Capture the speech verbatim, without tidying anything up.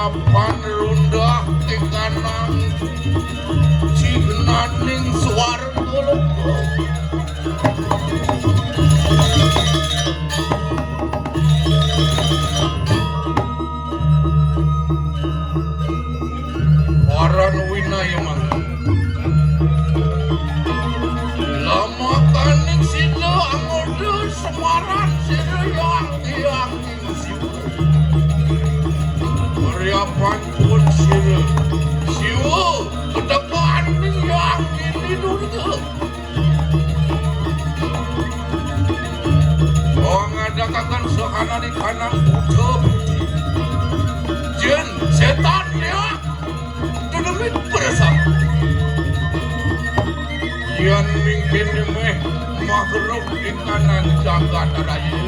Panrundah tingkanang cihnaning swarga loka. Paran winaya mangga. Lamakaning sida angoda semaran sira yang tiang ing Siwa. Mariapan pun sira Siwa ketekaan yang ini durga. Oh, ngadakakan sahana di kanang buta putih. Jin, setan, ya. Denemit bersama. Yan mingkin meh makhluk ing kanan jagat raya.